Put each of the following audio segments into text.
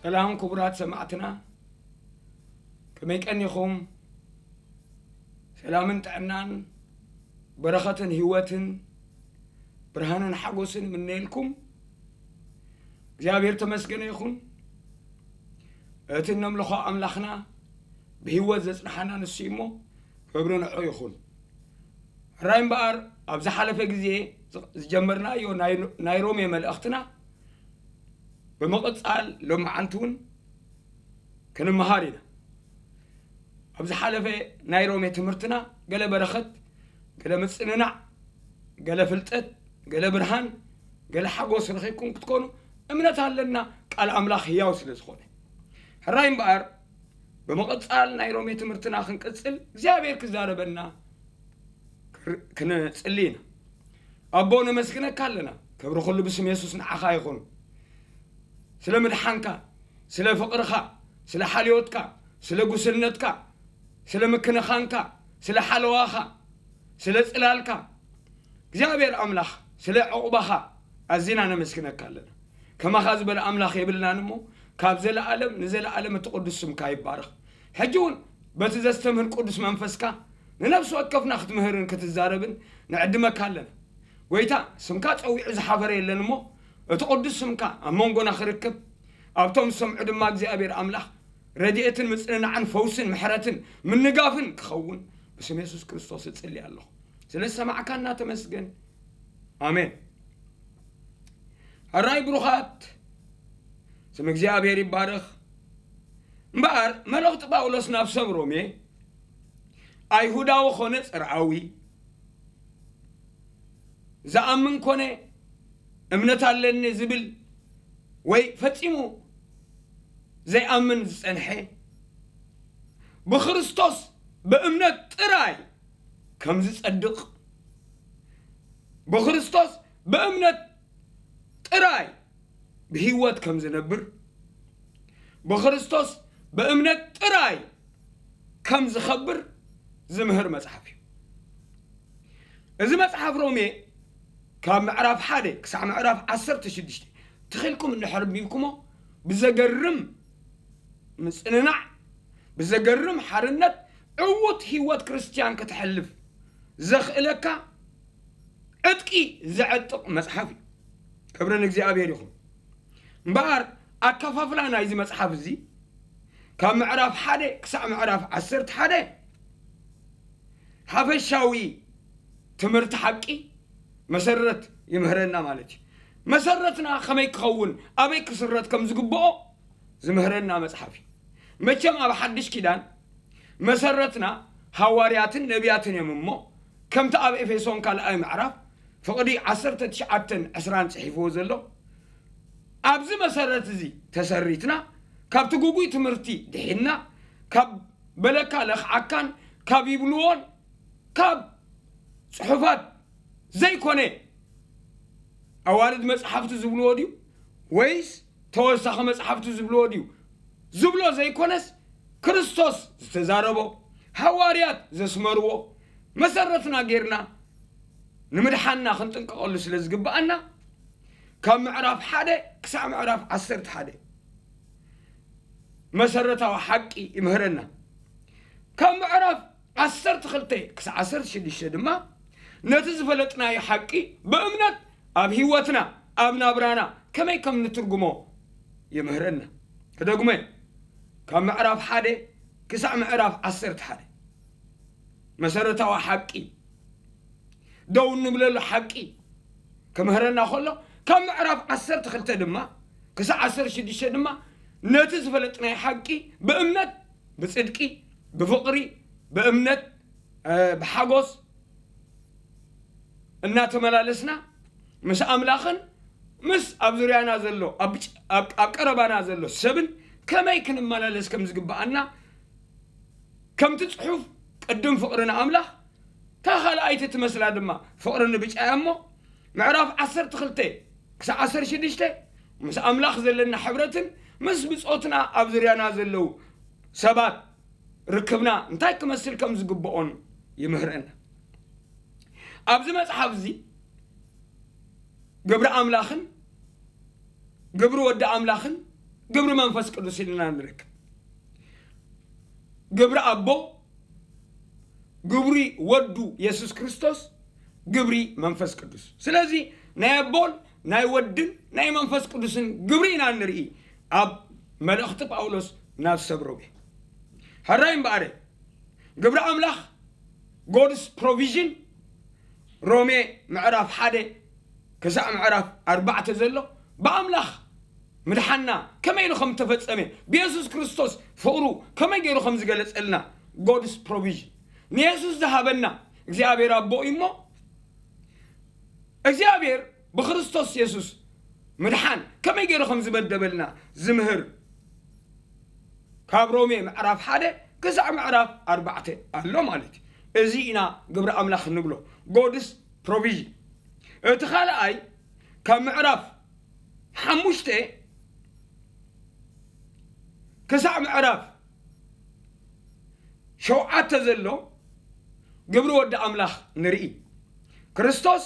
ሰላም ክቡራት ሰማዕትና፣ ከመይ ቀኒኹም? ሰላምን ጥዕናን በረኸትን ህይወትን ብርሃንን ሓጎስን ምነየልኩም። እግዚኣብሔር ተመስገነ ይኹን። እቲ እነምልኾ ኣምላኽና ብህይወት ዘጽንሓና ንሱ እዩ እሞ፣ ክብሪ ንዑ ይኹን። ሕራይ እምበኣር፣ ኣብ ዝሓለፈ ግዜ ዝጀመርናዮ ናይ፣ ናይ ሮሜ መልእኽትና ብምቕጻል ሎመዓንቲ እውን ክንመሃር ኢና። ኣብ ዝሓለፈ ናይ ሮሜ ትምህርትና ገለ በረኸት፣ ገለ ምጽንናዕ፣ ገለ ፍልጠት፣ ገለ ብርሃን፣ ገለ ሓጎስ ረኺብኩም ክትኮኑ እምነት ኣለና፣ ቃል ኣምላኽ ህያው ስለ ዝኾነ። ሕራይ እምበኣር፣ ብምቕጻል ናይ ሮሜ ትምህርትና ክንቅጽል እግዚኣብሔር ክዛረበና ክር-፣ ክንጽሊ ኢና። ኣቦ፣ ነመስግነካ ኣለና። ክብሪ ኩሉ ብስም የሱስ ንዓኻ ይኹን። ስለ ምድሓንካ፣ ስለ ፍቕርኻ፣ ስለ ሓልዮትካ፣ ስለ ጉስነትካ፣ ስለ ምክንኻንካ፣ ስለ ሓለዋኻ፣ ስለ ጽላልካ፣ እግዚኣብሔር ኣምላኽ፣ ስለ ዕቑባኻ ኣዚና ነመስግነካ ኣለና። ከማኻ ዝበለ ኣምላኽ የብልናን እሞ፣ ካብ ዘለኣለም ንዘለኣለም እቲ ቅዱስ ስምካ ይባረኽ። ሕጂ እውን በቲ ዘስተምህር ቅዱስ መንፈስካ ንነፍሲ ወከፍና ክትምህርን ክትዛረብን ንዕድመካ ኣለና። ጎይታ፣ ስምካ ጸዊዑ ዝሓፈረ የለን እሞ፣ እቲ ቅዱስ ስምካ ኣብ መንጎና ክርከብ፣ ኣብቶም ዝሰምዑ ድማ እግዚኣብሔር ኣምላኽ ረድኤትን ምጽንናዕን ፈውስን ምሕረትን ምንጋፍን ክኸውን ብስም የሱስ ክርስቶስ እጽሊ ኣለኹ። ስለ ዝሰማዕካና ተመስገን። ኣሜን። ሕራይ ብሩኻት፣ ስም እግዚኣብሔር ይባረኽ። እምበኣር መልእኽቲ ጳውሎስ ናብ ሰብ ሮሜ፣ ኣይሁዳዊ ኾነ ጽርዓዊ፣ ዝኣምን ኮነ እምነት ኣለኒ ዝብል ወይ ፈጺሙ ዘይኣምን ዝጸንሐ፣ ብክርስቶስ ብእምነት ጥራይ ከም ዝጸድቕ፣ ብክርስቶስ ብእምነት ጥራይ ብህይወት ከም ዝነብር፣ ብክርስቶስ ብእምነት ጥራይ ከም ዝኸብር ዝምህር መጽሓፍ እዩ። እዚ መጽሓፍ ሮሜ ካብ ምዕራፍ ሓደ ክሳዕ ምዕራፍ ዓሰርተ ሽዱሽተ ትኺልኩም እንድሕር ኣንቢብኩሞ፣ ብዘገርም ምጽንናዕ፣ ብዘገርም ሓርነት ዕዉት ህይወት ክርስትያን ከተሕልፍ ዘኽእለካ ዕጥቂ ዘዕጥቕ መጽሓፍ እዩ። ክብሪ ንእግዚኣብሔር ይኹን። እምበኣር፣ ኣከፋፍላ ናይዚ መጽሓፍ እዚ ካብ ምዕራፍ ሓደ ክሳዕ ምዕራፍ ዓሰርተ ሓደ ሓፈሻዊ ትምህርቲ ሓቂ መሰረት ይምህረና ማለት እዩ። መሰረትና ከመይ ክኸውን፣ ኣበይ ክስረት ከም ዝግብኦ ዝምህረና መጽሓፍ እዩ። መቸም ኣብ ሓድሽ ኪዳን መሰረትና ሃዋርያትን ነቢያትን እዮም እሞ፣ ከምቲ ኣብ ኤፌሶን ካልኣይ ምዕራፍ ፍቕዲ ዓሰርተ ትሽዓተን ዕስራን ጽሒፍዎ ዘሎ፣ ኣብዚ መሰረት እዚ ተሰሪትና፣ ካብቲ ግጉይ ትምህርቲ ድሒንና፣ ካብ በለካ ለኽዓካን ካብ ይብልዎን ካብ ጽሑፋት ዘይኮነ፣ ኣዋልድ መጽሓፍቲ ዝብልዎ ድዩ ወይስ ተወሳኺ መጽሓፍቲ ዝብልዎ ድዩ ዝብሎ ዘይኮነስ፣ ክርስቶስ ዝተዛረቦ፣ ሃዋርያት ዘስመርዎ መሰረትና ጌርና ንምድሓንና ክንጥንቀቐሉ ስለ ዝግብኣና፣ ካብ ምዕራፍ ሓደ ክሳዕ ምዕራፍ ዓሰርተ ሓደ መሰረታዊ ሓቂ ይምህረና። ካብ ምዕራፍ ዓሰርተ ክልተ ክሳዕ ዓሰርተ ሽዱሽተ ድማ ነቲ ዝፈለጥናዮ ሓቂ ብእምነት ኣብ ህይወትና፣ ኣብ ናብራና ከመይ ከም ንትርጉሞ ይምህረና። ክደግሞ እየ። ካብ ምዕራፍ ሓደ ክሳዕ ምዕራፍ ዓሰርተ ሓደ መሰረታዊ ሓቂ፣ ደው እንብለሉ ሓቂ ክምህረና ከሎ፣ ካብ ምዕራፍ ዓሰርተ ክልተ ድማ ክሳዕ ዓሰርተ ሽዱሽተ ድማ ነቲ ዝፈለጥናዮ ሓቂ ብእምነት፣ ብጽድቂ፣ ብፍቕሪ፣ ብእምነት፣ እ፣ ብሓጎስ እናተመላለስና ምስ ኣምላኽን ምስ ኣብ ዙርያና ዘሎ፣ ኣብ ጭ-፣ ኣብ፣ ኣብ ቀረባና ዘሎ ሰብን ከመይ ክንመላለስ ከም ዝግብኣና፣ ከምቲ ጽሑፍ ቅድም ፍቕሪ ንኣምላኽ፣ እታ ካልኣይቲ ትመስላ ድማ ፍቕሪ ንብጫ እያ እሞ፣ ምዕራፍ ዓሰርተ ክልተ ክሳዕ ዓሰርተ ሽዱሽተ ምስ ኣምላኽ ዘለና ሕብረትን ምስ ብጾትና ኣብ ዙርያና ዘለዉ ሰባት ርክብና እንታይ ክመስል ከም ዝግብኦን ይምህረና። ኣብዚ መጽሓፍ እዚ ግብሪ ኣምላኽን ግብሪ ወዲ ኣምላኽን ግብሪ መንፈስ ቅዱስ ኢልና ንረክብ። ግብሪ ኣቦ፣ ግብሪ ወዱ የሱስ ክርስቶስ፣ ግብሪ መንፈስ ቅዱስ። ስለዚ ናይ ኣቦን ናይ ወድን ናይ መንፈስ ቅዱስን ግብሪ ኢና ንርኢ ኣብ መልእኽቲ ጳውሎስ ናብ ሰብ ሮሜ። ሕራይ እምበኣረ፣ ግብሪ ኣምላኽ፣ God's provision፣ ሮሜ ምዕራፍ ሓደ ክሳዕ ምዕራፍ ኣርባዕተ ዘሎ ብኣምላኽ ምድሓንና ከመይ ኢሉ ከም ተፈጸመ፣ ብየሱስ ክርስቶስ ፍቕሩ ከመይ ገይሩ ከም ዝገለጸልና፣ God's provision፣ ንየሱስ ዝሃበና እግዚኣብሔር ኣቦ እዩ እሞ፣ እግዚኣብሔር ብክርስቶስ የሱስ ምድሓን ከመይ ገይሩ ከም ዝመደበልና ዝምህር ካብ ሮሜ ምዕራፍ ሓደ ክሳዕ ምዕራፍ ኣርባዕተ ኣሎ ማለት እዩ። እዚ ኢና ግብሪ ኣምላኽ እንብሎ፣ God's provision። እቲ ካልኣይ ካብ ምዕራፍ ሓሙሽተ ክሳዕ ምዕራፍ ሸውዓተ ዘሎ ግብሪ ወዲ ኣምላኽ ንርኢ። ክርስቶስ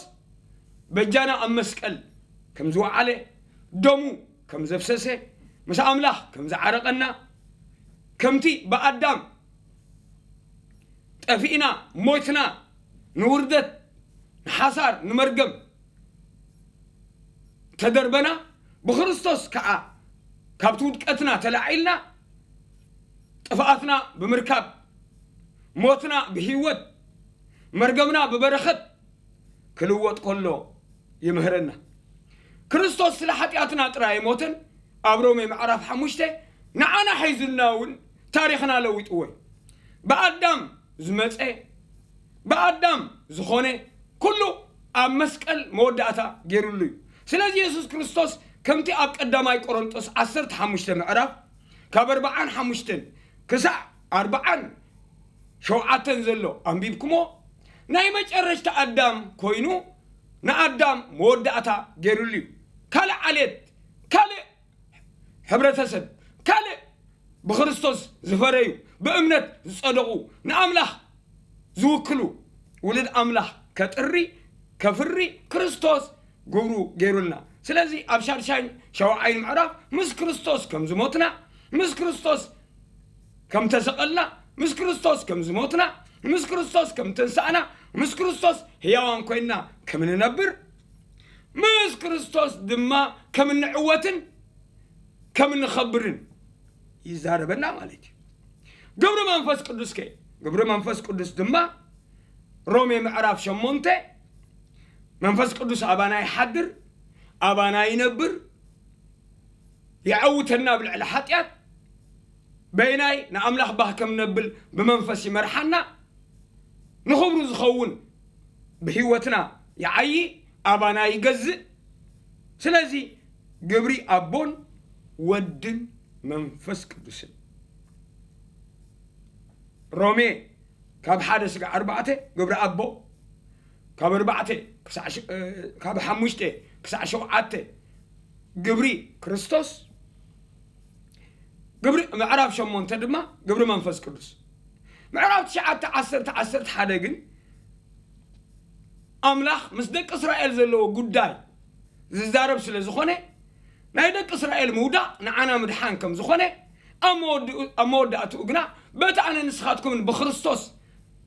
በጃና ኣብ መስቀል ከም ዝወዓለ፣ ደሙ ከም ዘፍሰሰ፣ ምስ ኣምላኽ ከም ዝዓረቐና፣ ከምቲ ብኣዳም ጠፊእና፣ ሞትና፣ ንውርደት፣ ንሓሳር፣ ንመርገም ተደርበና፣ ብክርስቶስ ከኣ ካብቲ ውድቀትና ተላዒልና፣ ጥፍኣትና ብምርካብ፣ ሞትና ብህይወት፣ መርገምና ብበረኸት ክልወጥ ከሎ ይምህረና። ክርስቶስ ስለ ሓጢኣትና ጥራይ ኣይሞተን፣ ኣብ ሮሜ ምዕራፍ ሓሙሽተ ንዓና ሒዙልና እውን ታሪኽና ለዊጥዎ እዩ። ብኣዳም ዝመጸ፣ ብኣዳም ዝኾነ ኩሉ ኣብ መስቀል መወዳእታ ገይሩሉ እዩ። ስለዚ የሱስ ክርስቶስ ከምቲ ኣብ ቀዳማይ ቆሮንጦስ ዓሰርተ ሓሙሽተ ምዕራፍ ካብ ኣርብዓን ሓሙሽተን ክሳዕ ኣርብዓን ሸውዓተን ዘሎ ኣንቢብኩሞ፣ ናይ መጨረሽታ ኣዳም ኮይኑ ንኣዳም መወዳእታ ገይሩሉ እዩ። ካልእ ዓሌት፣ ካልእ ሕብረተሰብ፣ ካልእ ብክርስቶስ ዝፈረዩ፣ ብእምነት ዝጸደቑ፣ ንኣምላኽ ዝውክሉ ውሉድ ኣምላኽ ከጥሪ፣ ከፍሪ ክርስቶስ ግብሩ ገይሩልና። ስለዚ ኣብ ሻድሻይን ሸውዓይን ምዕራፍ ምስ ክርስቶስ ከም ዝሞትና፣ ምስ ክርስቶስ ከም ተሰቐልና፣ ምስ ክርስቶስ ከም ዝሞትና፣ ምስ ክርስቶስ ከም ተንሳእና፣ ምስ ክርስቶስ ህያዋን ኮይንና ከም ንነብር፣ ምስ ክርስቶስ ድማ ከም እንዕወትን ከም እንኸብርን ይዛረበና ማለት እዩ። ግብሪ መንፈስ ቅዱስ ከ? ግብሪ መንፈስ ቅዱስ ድማ ሮሜ ምዕራፍ ሸሞንተ፣ መንፈስ ቅዱስ ኣባና ይሓድር፣ ኣባና ይነብር፣ ይዐውተና ኣብ ልዕሊ ሓጢኣት፣ በይናይ ንኣምላኽ ባህ ከም ነብል ብመንፈስ ይመርሓና፣ ንኽብሩ ዝኸውን ብህይወትና ይዓዪ፣ ኣባና ይገዝእ። ስለዚ ግብሪ ኣቦን ወድን መንፈስ ቅዱስን። ሮሜ ካብ ሓደ ስጋዕ ኣርባዕተ ግብሪ ኣቦ፣ ካብ ኣርባዕተ ክሳዕ ሽ-፣ እ፣ ካብ ሓሙሽተ ክሳዕ ሸውዓተ ግብሪ ክርስቶስ፣ ግብሪ ምዕራፍ ሸሞንተ ድማ ግብሪ መንፈስ ቅዱስ። ምዕራፍ ትሽዓተ፣ ዓሰርተ፣ ዓሰርተ ሓደ ግን ኣምላኽ ምስ ደቂ እስራኤል ዘለዎ ጉዳይ ዝዛረብ ስለ ዝኾነ፣ ናይ ደቂ እስራኤል ምውዳቕ ንዓና ምድሓን ከም ዝኾነ፣ ኣብ መወድኡ-፣ ኣብ መወዳእትኡ ግና በቲ ኣነ ንስኻትኩምን ብክርስቶስ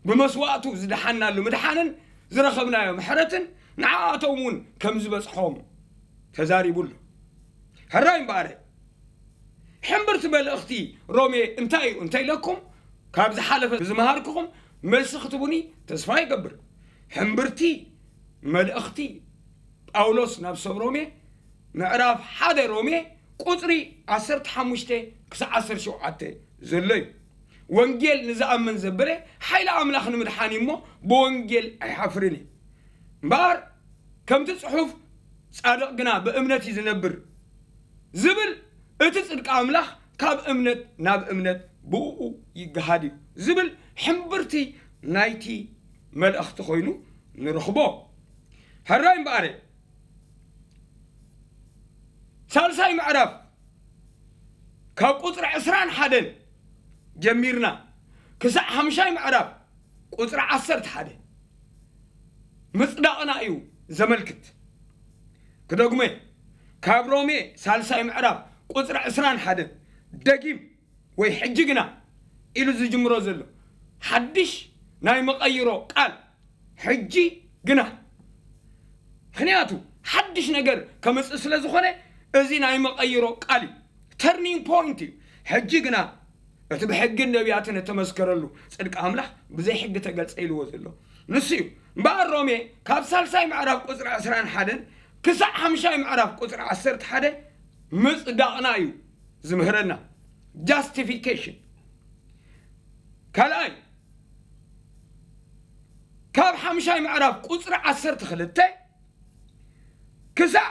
ብመስዋእቱ ዝደሓናሉ ምድሓንን ዝረኸብናዮ ምሕረትን ንዓኣቶም እውን ከም ዝበጽሖም ተዛሪቡ ኣሎ። ሕራይ እምበኣረ፣ ሕምብርቲ መልእኽቲ ሮሜ እንታይ እዩ እንተ ኢለኩም፣ ካብ ዝሓለፈ ብዝመሃርኩኹም መልሲ ክትቡኒ ተስፋ ይገብር። ሕምብርቲ መልእኽቲ ጳውሎስ ናብ ሰብ ሮሜ፣ ምዕራፍ ሓደ ሮሜ ቁጽሪ ዓሰርተ ሓሙሽተ ክሳዕ ዓሰርተ ሸውዓተ ዘሎ እዩ። ወንጌል ንዝኣምን ዘበለ ሓይሊ ኣምላኽ ንምድሓን እዩ እሞ፣ ብወንጌል ኣይሓፍርን እዩ። እምበኣር ከምቲ ጽሑፍ፣ "ጻድቕ ግና ብእምነት እዩ ዝነብር" ዝብል፣ እቲ ጽድቂ ኣምላኽ ካብ እምነት ናብ እምነት ብእኡ ይገሃድ እዩ ዝብል ሕምብርቲ ናይቲ መልእኽቲ ኮይኑ ንረኽቦ። ሕራይ እምበኣረ፣ ሳልሳይ ምዕራፍ ካብ ቁጽሪ ዕስራን ሓደን ጀሚርና ክሳዕ ሓምሻይ ምዕራፍ ቁጽሪ ዓሰርተ ሓደ ምጽዳቕና እዩ ዘመልክት። ክደግሞ፣ ካብ ሮሜ ሳልሳይ ምዕራፍ ቁፅሪ ዕስራን ሓደን ደጊም ወይ ሕጂ ግና ኢሉ ዝጅምሮ ዘሎ ሓድሽ ናይ መቐይሮ ቃል ሕጂ ግና። ምኽንያቱ ሓድሽ ነገር ከምፅእ ስለ ዝኾነ እዚ ናይ መቐይሮ ቃል እዩ። ተርኒንግ ፖይንት እዩ። ሕጂ ግና እቲ ብሕግን ነቢያትን እተመስከረሉ ጽድቂ ኣምላኽ ብዘይ ሕጊ ተገልጸ ኢልዎ ዘሎ ንሱ እዩ። እምበኣር ሮሜ ካብ ሳልሳይ ምዕራፍ ቁጽሪ ዕስራን ሓደን ክሳዕ ሓምሻይ ምዕራፍ ቁጽሪ ዓሰርተ ሓደ ምጽዳቕና እዩ ዝምህረና። ጃስቲፊኬሽን ካልኣይ ካብ ሓምሻይ ምዕራፍ ቁጽሪ ዓሰርተ ክልተ ክሳዕ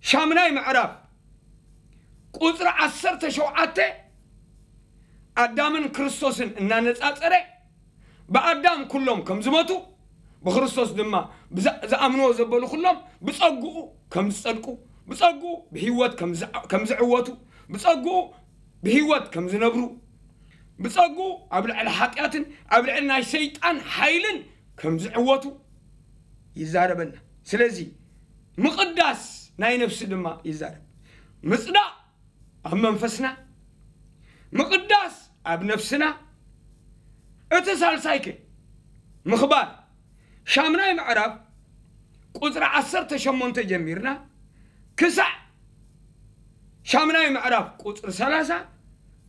ሻምናይ ምዕራፍ ቁጽሪ ዓሰርተ ሸውዓተ ኣዳምን ክርስቶስን እናነጻጸረ ብኣዳም ኩሎም ከም ዝሞቱ ብክርስቶስ ድማ ብዛ- ዝኣምንዎ ዘበሉ ኩሎም ብጸግኡ ከም ዝጸድቁ ብጸግኡ ብህይወት ከም ዝዓ- ከም ዝዕወቱ ብጸግኡ ብህይወት ከም ዝነብሩ ብጸግኡ ኣብ ልዕሊ ሓጢኣትን ኣብ ልዕሊ ናይ ሰይጣን ሓይልን ከም ዝዕወቱ ይዛረበና። ስለዚ ምቕዳስ ናይ ነፍሲ ድማ ይዛረብ። ምጽዳቕ ኣብ መንፈስና፣ ምቕዳስ ኣብ ነፍስና። እቲ ሳልሳይከ ምኽባር ሻምናይ ምዕራፍ ቁጽሪ ዓሰርተ ሸሞንተ ጀሚርና ክሳዕ ሻምናይ ምዕራፍ ቁጽሪ ሰላሳ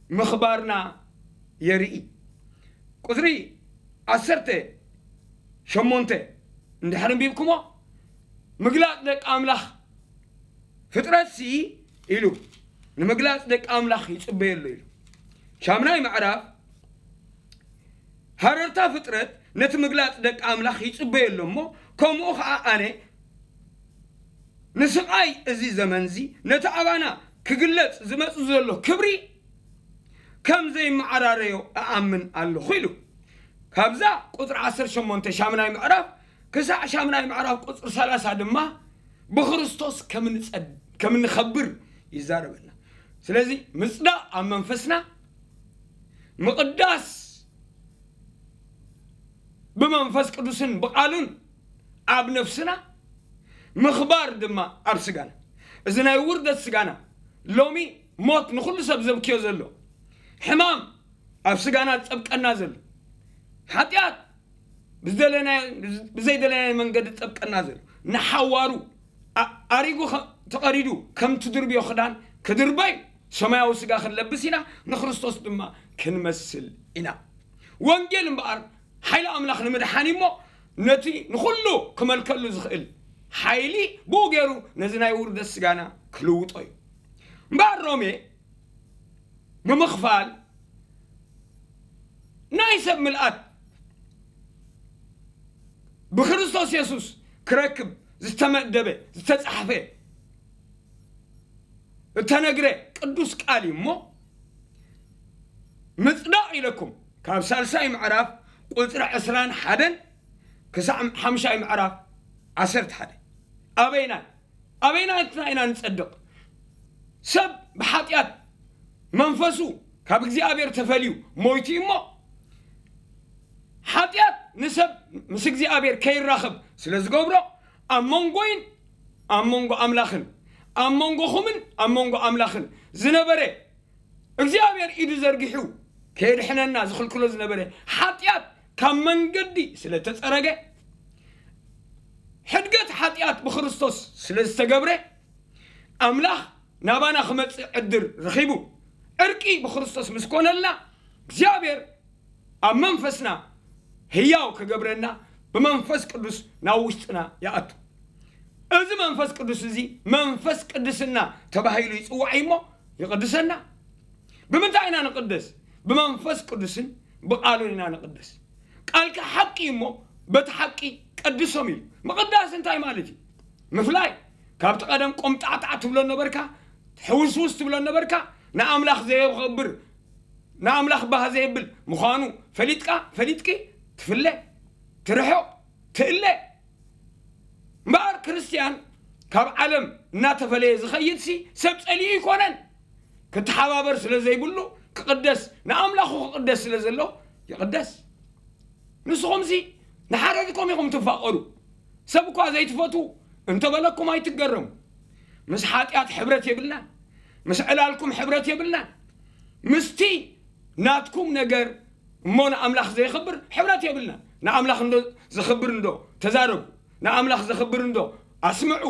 ምኽባርና የርኢ። ቁጽሪ ዓሰርተ ሸሞንተ እንድሕር ኣንቢብኩሞ ምግላጽ ደቂ ኣምላኽ ፍጥረትሲ ኢሉ ንምግላጽ ደቂ ኣምላኽ ይጽበየሉ ኢሉ ሻምናይ ምዕራፍ ሃረርታ ፍጥረት ነቲ ምግላጽ ደቂ ኣምላኽ ይጽበየሉ እሞ ከምኡ ኸዓ ኣነ ንስቓይ እዚ ዘመንዚ ነቲ ኣባና ክግለጽ ዝመጽእ ዘሎ ክብሪ ከም ዘይመዓራረዮ እኣምን ኣለኹ ኢሉ። ካብዛ ቁጽሪ ዓሰርተ ሸሞንተ ሻምናይ ምዕራፍ ክሳዕ ሻምናይ ምዕራፍ ቁጽሪ ሰላሳ ድማ ብክርስቶስ ከም ንጸድ- ከም ንኸብር ይዛረበና። ስለዚ ምጽዳቕ ኣብ መንፈስና ምቕዳስ ብመንፈስ ቅዱስን ብቓሉን ኣብ ነፍስና ምኽባር ድማ ኣብ ስጋና። እዚ ናይ ውርደት ስጋና ሎሚ ሞት ንኹሉ ሰብ ዘብክዮ ዘሎ ሕማም ኣብ ስጋና ዝጠብቀና ዘሎ ሓጢኣት ብዝደለናዮ- ብዘይደለናዮ መንገዲ ዝጠብቀና ዘሎ ንሓዋሩ ኣ- ኣሪጉ ከ- ተቐዲዱ ከም ትድርብዮ ክዳን ክድርበይ ሰማያዊ ስጋ ክንለብስ ኢና ንክርስቶስ ድማ ክንመስል ኢና። ወንጌል እምበኣር ሓይሊ ኣምላኽ ንምድሓን እሞ ነቲ ንኹሉ ክመልከሉ ዝኽእል ሓይሊ ብኡ ገይሩ ነዚ ናይ ውርደት ስጋና ክልውጦ እዩ። እምበኣር ሮሜ ብምኽፋል ናይ ሰብ ምልኣት ብክርስቶስ የሱስ ክረክብ ዝተመደበ ዝተጻሕፈ እተነግረ ቅዱስ ቃል እዩ እሞ ምጽዳቕ ኢለኩም ካብ ሳልሳይ ምዕራፍ ቁጽሪ ዕስራን ሓደን ክሳዕ ሓምሻይ ምዕራፍ ዓሰርተ ሓደ ኣበይናይ ኣበይናትና ኢና ንጸድቕ? ሰብ ብሓጢኣት መንፈሱ ካብ እግዚኣብሔር ተፈልዩ ሞይቱ እሞ ሓጢኣት ንሰብ ምስ እግዚኣብሔር ከይራኸብ ስለ ዝገብሮ ኣብ መንጎይን ኣብ መንጎ ኣምላኽን ኣብ መንጎኹምን ኣብ መንጎ ኣምላኽን ዝነበረ እግዚኣብሔር ኢዱ ዘርጊሑ ከየድሕነና ዝኽልክሎ ዝነበረ ሓጢኣት ካብ መንገዲ ስለ ተጸረገ ሕድገት ሓጢኣት ብክርስቶስ ስለ ዝተገብረ ኣምላኽ ናባና ክመጽእ ዕድል ረኺቡ ዕርቂ ብክርስቶስ ምስ ኮነልና እግዚኣብሔር ኣብ መንፈስና ህያው ክገብረና ብመንፈስ ቅዱስ ናብ ውሽጥና ይኣቱ። እዚ መንፈስ ቅዱስ እዚ መንፈስ ቅድስና ተባሂሉ ይጽዋዕ እሞ ይቕድሰና። ብምንታይ ኢና ንቕደስ? ብመንፈስ ቅዱስን ብቓሉን ኢና ንቕደስ። ቃልካ ሓቂ እሞ በቲ ሓቂ ቀድሶም ኢሉ። ምቕዳስ እንታይ ማለት እዩ? ምፍላይ ካብቲ ቀደም ቆምጣዕጣዕ ትብሎ ነበርካ፣ ሕውስውስ ትብሎ ነበርካ፣ ንኣምላኽ ዘየኽብር ንኣምላኽ ባህ ዘየብል ምዃኑ ፈሊጥካ ፈሊጥኪ ትፍለ ትርሕቕ ትእለ እምበኣር ክርስትያን ካብ ዓለም እናተፈለየ ዝኸይድሲ ሰብ ጸሊኡ ኣይኮነን። ክተሓባበር ስለ ዘይብሉ ክቕደስ ንኣምላኹ ክቕደስ ስለ ዘሎ ይቕደስ። ንስኹምሲ ንሓረድኩም ኢኹም ትፋቐሩ። ሰብ እኳ ዘይትፈትዉ እንተበለኩም ኣይትገረሙ። ምስ ሓጢኣት ሕብረት የብልናን። ምስ ዕላልኩም ሕብረት የብልናን። ምስቲ ናትኩም ነገር እሞ ንኣምላኽ ዘይኽብር ሕብረት የብልናን። ንኣምላኽ እንዶ ዝኽብር እንዶ ተዛረቡ፣ ንኣምላኽ ዘኽብር እንዶ ኣስምዑ፣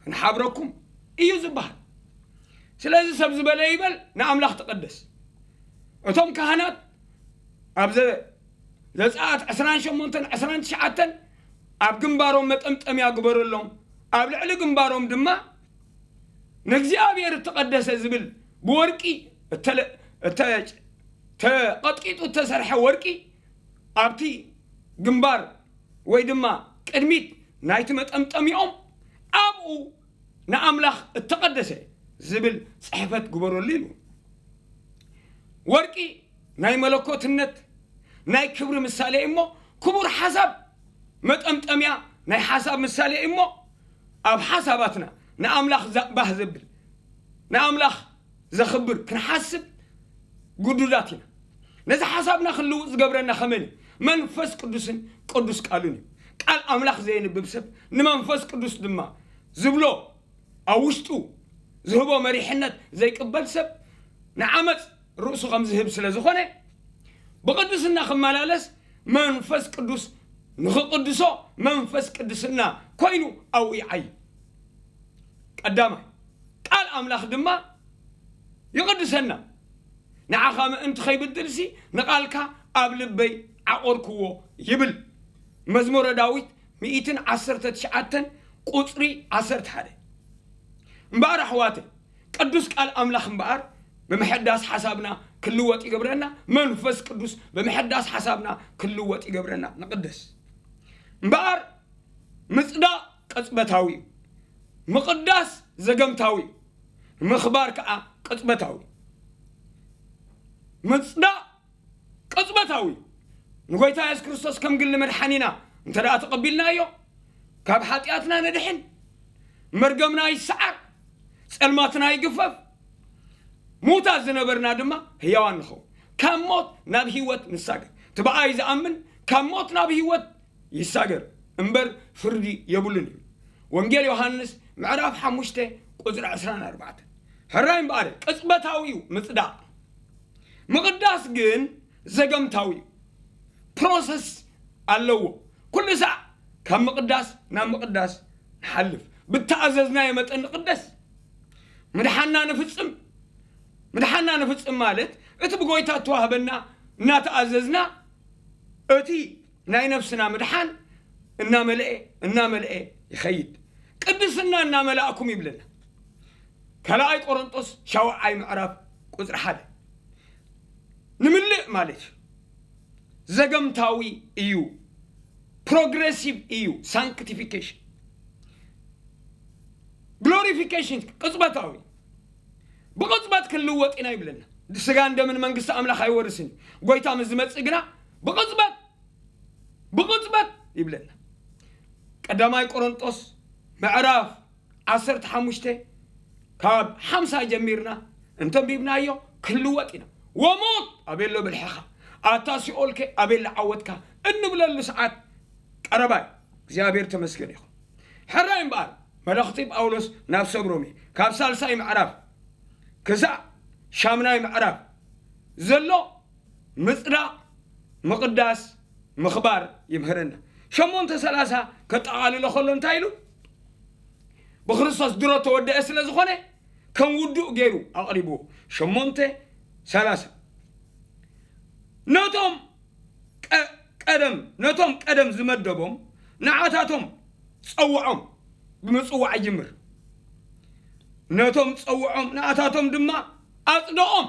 ክንሓብረኩም እዩ ዝበሃል። ስለዚ ሰብ ዝበለ ይበል፣ ንኣምላኽ ተቐደስ። እቶም ካህናት ኣብ ዘ-፣ ዘጸኣት ዕስራን ሸሞንተን ዕስራን ትሽዓተን ኣብ ግንባሮም መጠምጠምያ ግበረሎም፣ ኣብ ልዕሊ ግንባሮም ድማ ንእግዚኣብሔር እተቐደሰ ዝብል ብወርቂ እተለ-፣ እተ-፣ ተቐጥቂጡ እተሰርሐ ወርቂ ኣብቲ ግንባር ወይ ድማ ቅድሚት ናይቲ መጠምጠሚኦም ኣብኡ ንኣምላኽ እተቐደሰ ዝብል ጽሕፈት ግበረሉ ኢሉ። ወርቂ ናይ መለኮትነት ናይ ክብሪ ምሳሌ እሞ፣ ክቡር ሓሳብ መጠምጠምያ ናይ ሓሳብ ምሳሌ እሞ፣ ኣብ ሓሳባትና ንኣምላኽ ዛ-፣ ባህ ዘብል፣ ንኣምላኽ ዘኽብር ክንሓስብ ግዱዳት ኢና። ነዚ ሓሳብና ክንልውጥ ዝገብረና ከመን እዩ? መንፈስ ቅዱስን ቅዱስ ቃሉን እዩ። ቃል ኣምላኽ ዘየንብብ ሰብ ንመንፈስ ቅዱስ ድማ ዝብሎ ኣብ ውሽጡ ዝህቦ መሪሕነት ዘይቅበል ሰብ ንዓመፅ ርእሱ ከም ዝህብ ስለ ዝኾነ፣ ብቕድስና ክመላለስ መንፈስ ቅዱስ ንኽቕድሶ መንፈስ ቅድስና ኮይኑ ኣብኡ ይዓዪ። ቀዳማይ፣ ቃል ኣምላኽ ድማ ይቕድሰና። ንዓኻ ምእንቲ ኸይብድልሲ ንቓልካ ኣብ ልበይ ዓቖርክዎ ይብል መዝሙረ ዳዊት ሚእትን ዓሰርተ ትሽዓተን ቁጽሪ ዓሰርተ ሓደ። እምበኣር ኣሕዋተይ፣ ቅዱስ ቃል ኣምላኽ እምበኣር ብምሕዳስ ሓሳብና ክልወጥ ይገብረና፣ መንፈስ ቅዱስ ብምሕዳስ ሓሳብና ክልወጥ ይገብረና። ንቕደስ እምበኣር ምጽዳቕ ቅጽበታዊ እዩ፣ ምቕዳስ ዘገምታዊ እዩ፣ ምኽባር ከኣ ቅጽበታዊ እዩ። ምጽዳቕ ቅጽበታዊ እዩ። ንጎይታ የሱስ ክርስቶስ ከም ግሊ መድሓኒና እንተ ደኣ ተቐቢልናዮ፣ ካብ ሓጢኣትና ንድሕን፣ መርገምና ይሰዓር፣ ጸልማትና ይግፈፍ፣ ምዉታት ዝነበርና ድማ ህያዋን ንኸውን። ካብ ሞት ናብ ህይወት ንሳገር። እቲ ብኣይ ዝኣምን ካብ ሞት ናብ ህይወት ይሳገር እምበር ፍርዲ የብሉን እዩ። ወንጌል ዮሃንስ ምዕራፍ ሓሙሽተ ቁጽሪ ዕስራን ኣርባዕተን። ሕራይ እምበኣር ቅጽበታዊ እዩ ምጽዳቕ። ምቕዳስ ግን ዘገምታዊ እዩ። ፕሮሰስ ኣለዎ። ኩሉ ሳዕ ካብ ምቕዳስ ናብ ምቕዳስ ንሓልፍ። ብተኣዘዝናዮ መጠን ንቕደስ። ምድሓንና ንፍጽም። ምድሓንና ንፍጽም ማለት እቲ ብጎይታ እተዋህበና እናተኣዘዝና እቲ ናይ ነፍስና ምድሓን እናመልኤ፣ እናመልኤ ይኸይድ። ቅድስና እናመላእኩም ይብለና። ካልኣይ ቆሮንጦስ ሻውዓይ ምዕራፍ ቁጽሪ ሓደ። ንምልእ ማለት እዩ። ዘገምታዊ እዩ። ፕሮግረሲቭ እዩ። ሳንክቲፊኬሽን፣ ግሎሪፊኬሽን ቅጽበታዊ። ብቕጽበት ክንልወጥ ኢና ይብለና። ስጋን ደምን መንግስቲ ኣምላኽ ኣይወርስን እዩ። ጎይታ ምስ ዝመጽእ ግና ብቕጽበት፣ ብቕጽበት ይብለና። ቀዳማይ ቆሮንጦስ ምዕራፍ ዓሰርተ ሓሙሽተ ካብ ሓምሳ ጀሚርና እንተንቢብናዮ ክንልወጥ ኢና። ወሞት ኣበሎ ብልሕኻ፣ ኣታ ሲኦልከ ኣበሎ ዓወትካ እንብለሉ ሰዓት ቀረባ እዩ። እግዚኣብሔር ተመስገን ይኹን። ሕራይ እምበኣር መልእኽቲ ጳውሎስ ናብ ሰብ ሮሜ ካብ ሳልሳይ ምዕራፍ ክሳዕ ሻምናይ ምዕራፍ ዘሎ ምጽዳቕ፣ ምቕዳስ፣ ምኽባር ይምህረና። ሸሞንተ ሰላሳ ከጠቓልሎ ከሎ እንታይ ኢሉ? ብክርስቶስ ድሮ ተወደአ ስለ ዝኾነ ከም ውዱእ ገይሩ ኣቕሪብዎ። ሸሞንተ ሰላሳ ነቶም ቀ-፣ ቀደም፣ ነቶም ቀደም ዝመደቦም ንዓታቶም ጸውዖም፣ ብምጽዋዕ ይጅምር። ነቶም ጸውዖም ንዓታቶም ድማ ኣጽደቖም፣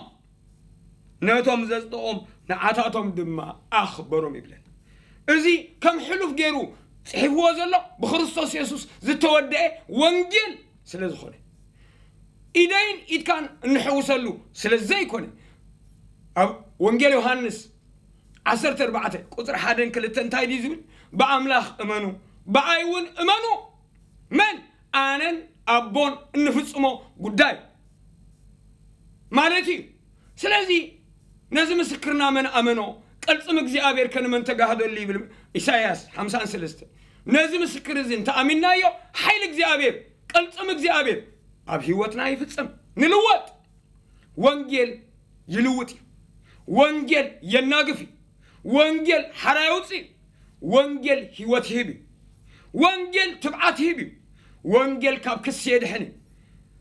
ነቶም ዘጽደቖም ንዓታቶም ድማ ኣኽበሮም ይብለና። እዚ ከም ሕሉፍ ገይሩ ጽሒፍዎ ዘሎ ብክርስቶስ የሱስ ዝተወደአ ወንጌል ስለ ዝኾነ፣ ኢደይን ኢድካን እንሕውሰሉ ስለ ዘይኮነ፣ ኣብ ወንጌል ዮሃንስ ዓሰርተ ኣርባዕተ ቁጽሪ ሓደን ክልተን እንታይ ድዩ ዝብል? ብኣምላኽ እመኑ፣ ብኣይ እውን እመኑ። መን? ኣነን ኣቦን እንፍጽሞ ጉዳይ ማለት እዩ። ስለዚ ነዚ ምስክርና መን ኣመኖ? ቅልጽም እግዚኣብሔር ከ ንመን ተጋህደሉ ይብል ኢሳይያስ ሓምሳን ሰለስተ። ነዚ ምስክር እዚ እንተኣሚንናዮ፣ ሓይሊ እግዚኣብሔር፣ ቅልጽም እግዚኣብሔር ኣብ ህይወትና ይፍጸም። ንልወጥ። ወንጌል ይልውጥ እዩ። ወንጌል የናግፍ እዩ። ወንጌል ሓራ የውፅእ እዩ። ወንጌል ህይወት ይህብ እዩ። ወንጌል ትብዓት ይህብ እዩ። ወንጌል ካብ ክሲ የድሕን እዩ።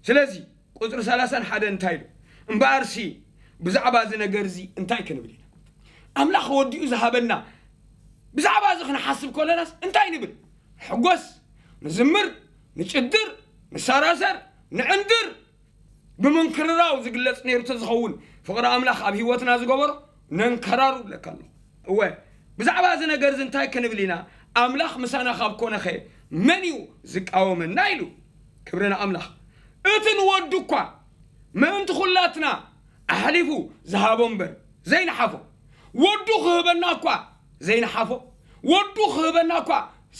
ስለዚ ቁፅሪ ሰላሳን ሓደን እንታይ ኢሉ? እምበኣርሲ ብዛዕባ እዚ ነገር እዚ እንታይ ክንብል ኢና? ኣምላኽ ወዲኡ ዝሃበና ብዛዕባ እዚ ክንሓስብ ከለናስ እንታይ ንብል? ንሕጎስ፣ ንዝምር፣ ንጭድር፣ ንሳራሰር፣ ንዕንድር። ብምንክርራው ዝግለጽ ነይሩ ተዝኸውን ፍቕሪ ኣምላኽ ኣብ ህይወትና ዝገበሮ ነንከራሩ ብለካ ኣለኹ። እወ፣ ብዛዕባ እዚ ነገር እዚ እንታይ ክንብል ኢና? ኣምላኽ ምሳና ካብ ኮነኸ መን እዩ ዝቃወመና? ኢሉ። ክብሪ ንኣምላኽ። እቲ ንወዱ እኳ ምእንቲ ኹላትና ኣሕሊፉ ዝሃቦ እምበር ዘይንሓፎ፣ ወዱ ክህበና እኳ ዘይንሓፎ፣ ወዱ ክህበና እኳ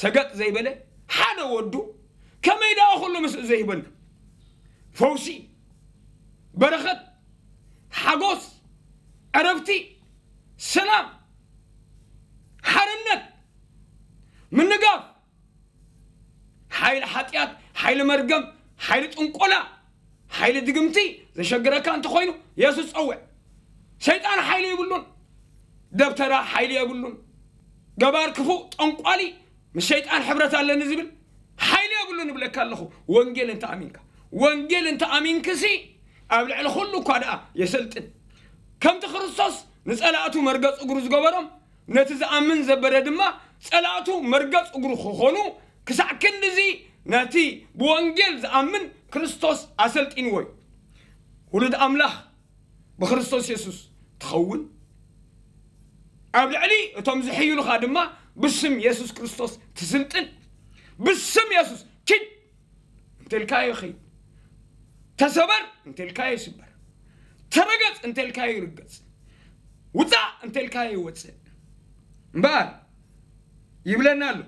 ሰገጥ ዘይበለ ሓደ ወዱ ከመይ ደኣ ኩሉ ምስኡ ዘይህበና? ፈውሲ፣ በረኸት፣ ሓጎስ፣ ዕረፍቲ፣ ሰላም፣ ሓርነት፣ ምንጋፍ፣ ሓይሊ ሓጢኣት፣ ሓይሊ መርገም፣ ሓይሊ ጥንቆላ፣ ሓይሊ ድግምቲ ዘሸግረካ እንተኾይኑ የሱስ ጸውዕ። ሰይጣን ሓይሊ የብሉን። ደብተራ ሓይሊ የብሉን። ገባር ክፉእ ጠንቋሊ ምስ ሰይጣን ሕብረት ኣለኒ ዝብል ሓይሊ የብሉን እብለካ ኣለኹ። ወንጌል እንተ ኣሚንካ፣ ወንጌል እንተ ኣሚንክሲ ኣብ ልዕሊ ኩሉ እኳ ደኣ የሰልጥን። ከምቲ ክርስቶስ ንጸላእቱ መርገጽ እግሩ ዝገበሮም ነቲ ዝኣምን ዘበለ ድማ ጸላእቱ መርገጽ እግሩ ክኾኑ ክሳዕ ክንድዚ ነቲ ብወንጌል ዝኣምን ክርስቶስ ኣሰልጢንዎ እዩ። ውሉድ ኣምላኽ ብክርስቶስ የሱስ ትኸውን፣ ኣብ ልዕሊ እቶም ዝሕይሉኻ ድማ ብስም የሱስ ክርስቶስ ትስልጥን። ብስም የሱስ ኪድ እንተልካዮ ይኸይድ፣ ተሰበር እንተልካዮ ይስበር፣ ተረገጽ እንተልካዮ ይርገጽ፣ ውጻእ እንተልካዮ ይወጽእ። እምበኣር ይብለና ኣሎ፣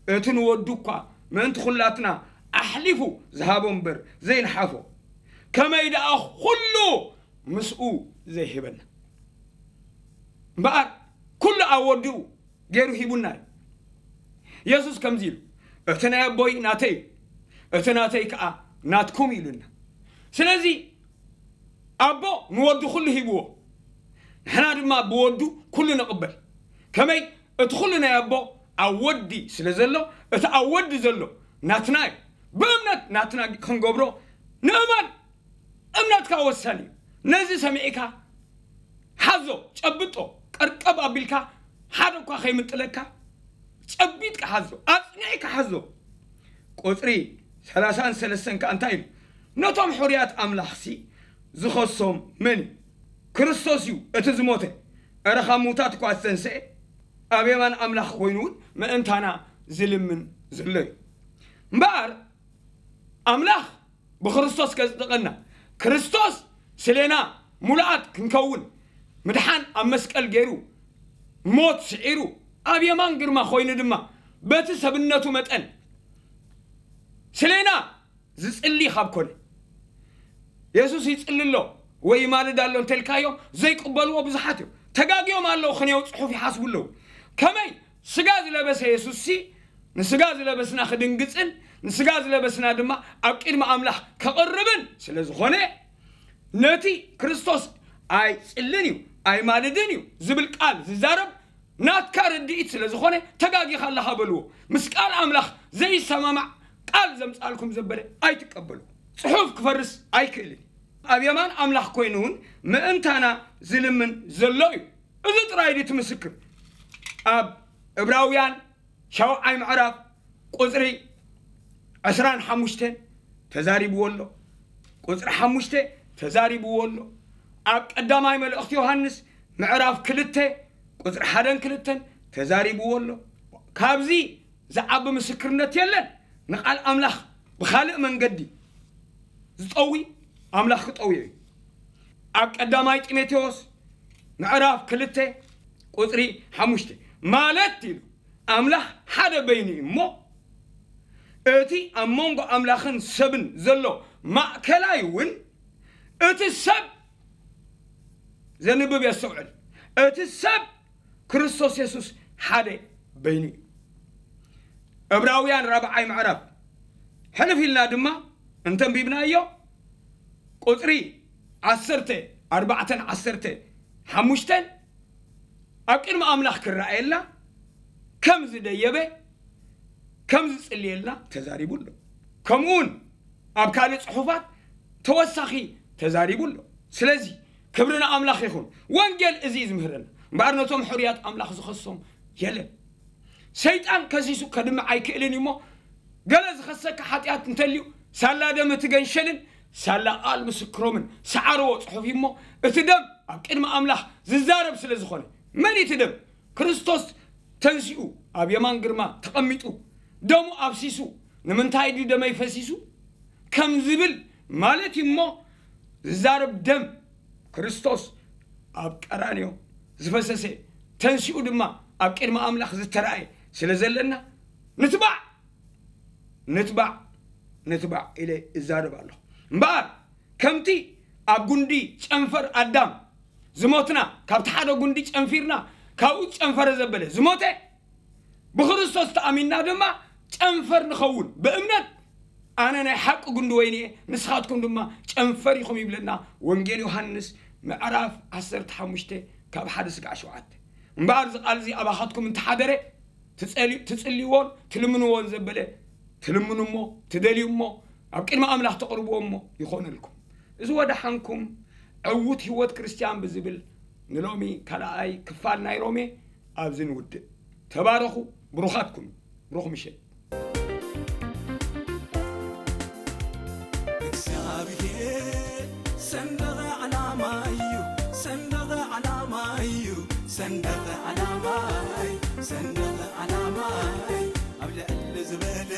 እቲ ንወዱ እኳ ምእንቲ ኹላትና ኣሕሊፉ ዝሃቦ እምበር ዘይንሓፎ፣ ከመይ ደኣ ኩሉ ምስኡ ዘይህበና? እምበኣር ኩሉ ኣብ ወዱ ገይሩ ሂቡና እዩ። የሱስ ከምዚ ኢሉ፣ እቲ ናይ ኣቦይ ናተይ እዩ፣ እቲ ናተይ ከኣ ናትኩም እዩ ኢሉና። ስለዚ ኣቦ ንወዱ ኩሉ ሂብዎ፣ ንሕና ድማ ብወዱ ኩሉ ንቕበል። ከመይ? እቲ ኩሉ ናይ ኣቦ ኣብ ወዲ ስለ ዘሎ፣ እቲ ኣብ ወዲ ዘሎ ናትና እዩ። ብእምነት ናትና ክንገብሮ ንእመን። እምነትካ ወሳኒ እዩ። ነዚ ሰሚዕካ ሓዞ፣ ጨብጦ፣ ቀርቀብ ኣቢልካ ሓደ እኳ ከይምጥለካ ጨቢጥካ ሓዞ፣ ኣጽኒዕካ ሓዞ። ቁጽሪ ሰላሳን ሰለስተን ከኣ እንታይ ኢሉ? ነቶም ሕሩያት ኣምላኽሲ ዝኸሶም መን እዩ? ክርስቶስ እዩ እቲ ዝሞተ፣ እረ ካብ ምዉታት እኳ ዝተንስኤ፣ ኣብ የማን ኣምላኽ ኮይኑ እውን ምእንታና ዝልምን ዘሎ እዩ። እምበኣር ኣምላኽ ብክርስቶስ ከጽድቐና፣ ክርስቶስ ስሌና ሙሉኣት ክንከውን ምድሓን ኣብ መስቀል ገይሩ ሞት ስዒሩ ኣብ የማን ግርማ ኮይኑ ድማ በቲ ሰብነቱ መጠን ስሌና ዝጽሊ ካብ ኮነ፣ የሱስ ይጽሊ ኣሎ ወይ ይማልድ ኣሎ እንተልካዮ ዘይቅበልዎ ብዙሓት እዮም። ተጋግዮም ኣለዉ፣ ክንየው ጽሑፍ ይሓስቡ ኣለዉ። ከመይ? ስጋ ዝለበሰ የሱስሲ ንስጋ ዝለበስና ክድንግጽን ንስጋ ዝለበስና ድማ ኣብ ቅድሚ ኣምላኽ ከቕርብን ስለ ዝኾነ፣ ነቲ ክርስቶስ ኣይጽልን እዩ፣ ኣይማልድን እዩ ዝብል ቃል ዝዛረብ ናትካ ርድኢት ስለ ዝኾነ ተጋጊኻ ኣለኻ በልዎ። ምስ ቃል ኣምላኽ ዘይሰማማዕ ቃል ዘምጻልኩም ዘበለ ኣይትቀበሉ። ጽሑፍ ክፈርስ ኣይክእልን እዩ። ኣብ የማን ኣምላኽ ኮይኑ እውን ምእንታና ዝልምን ዘሎ እዩ። እዚ ጥራይ ድዩ እቲ ምስክር? ኣብ ዕብራውያን ሻውዓይ ምዕራፍ ቁጽሪ ዕስራን ሓሙሽተን ተዛሪብዎ ኣሎ። ቁጽሪ ሓሙሽተ ተዛሪብዎ ኣሎ። ኣብ ቀዳማይ መልእኽቲ ዮሃንስ ምዕራፍ ክልተ ቁጽሪ ሓደን ክልተን ተዛሪብዎ ኣሎ። ካብዚ ዝዓቢ ምስክርነት የለን። ንቓል ኣምላኽ ብኻልእ መንገዲ ዝጠዊ ኣምላኽ ክጠውዮ እዩ። ኣብ ቀዳማይ ጢሞቴዎስ ምዕራፍ ክልተ ቁጽሪ ሓሙሽተ ማለት ኢሉ ኣምላኽ ሓደ በይኑ እዩ እሞ፣ እቲ ኣብ መንጎ ኣምላኽን ሰብን ዘሎ ማእከላይ እውን እቲ ሰብ ዘንብብ የስተውዕል፣ እቲ ሰብ ክርስቶስ የሱስ ሓደ በይኑ እዩ። ዕብራውያን ራብዓይ ምዕራፍ ሕልፍ ኢልና ድማ እንተንቢብናዮ ቁፅሪ ዓሰርተ ኣርባዕተን ዓሰርተ ሓሙሽተን ኣብ ቅድሚ ኣምላኽ ክረኣየልና ከም ዝደየበ ከም ዝጽልየልና ተዛሪቡ ኣሎ። ከምኡውን ኣብ ካልእ ጽሑፋት ተወሳኺ ተዛሪቡ ኣሎ። ስለዚ ክብሪ ንኣምላኽ ይኹን። ወንጌል እዚ እዩ ዝምህረና። እምበኣር ነቶም ሕሩያት ኣምላኽ ዝኸሶም የለን። ሰይጣን ከሲሱ ከድምዕ ኣይክእልን እዩ እሞ፣ ገለ ዝኸሰካ ሓጢኣት እንተልዩ፣ ሳላ ደም እቲ ገንሸልን ሳላ ቃል ምስክሮምን ሰዓርዎ ጽሑፍ እዩ እሞ፣ እቲ ደም ኣብ ቅድሚ ኣምላኽ ዝዛረብ ስለ ዝኾነ፣ መን እዩ እቲ ደም? ክርስቶስ ተንሲኡ ኣብ የማን ግርማ ተቐሚጡ ደሙ ኣፍሲሱ፣ ንምንታይ ድዩ ደመይ ፈሲሱ ከም ዝብል ማለት እዩ እሞ፣ ዝዛረብ ደም ክርስቶስ ኣብ ቀራንዮ ዝፈሰሰ፣ ተንሲኡ ድማ ኣብ ቅድሚ ኣምላኽ ዝተራእየ ስለ ዘለና፣ ንትባዕ ንትባዕ ንትባዕ ኢለ እዛረብ ኣለኹ። እምበኣር ከምቲ ኣብ ጉንዲ ጨንፈር ኣዳም ዝሞትና፣ ካብቲ ሓደ ጉንዲ ጨንፊርና ካብኡ ጨንፈረ ዘበለ ዝሞተ፣ ብክርስቶስ ተኣሚንና ድማ ጨንፈር ንኸውን ብእምነት። ኣነ ናይ ሓቂ ጉንዲ ወይኒ እየ፣ ንስኻትኩም ድማ ጨንፈር ኢኹም ይብለና ወንጌል ዮሃንስ ምዕራፍ ዓሰርተ ሓሙሽተ ካብ ሓደ ስጋዕ ሸውዓተ። እምበኣር እዚ ቃል እዚ ኣባኻትኩም እንተሓደረ ትጸልዩ- ትጽልይዎን ትልምንዎን ዘበለ ትልምኑ እሞ ትደልዩ እሞ ኣብ ቅድሚ ኣምላኽ ተቕርብዎ እሞ ይኾነልኩም። እዚ ወደሓንኩም ዕዉት ህይወት ክርስትያን ብዝብል ንሎሚ ካልኣይ ክፋል ናይ ሮሜ ኣብዚ ንውድእ። ተባረኹ፣ ብሩኻትኩም፣ ብሩኽ ምሸት። እግዚኣብሔር ሰንደቕ ዓላማ እዩ፣ ሰንደቕ ዓላማ እዩ፣ ሰንደቕ ዓላማ እዩ፣ ሰንደቕ ዓላማ እዩ። ኣብ ልዕሊ ዝበለ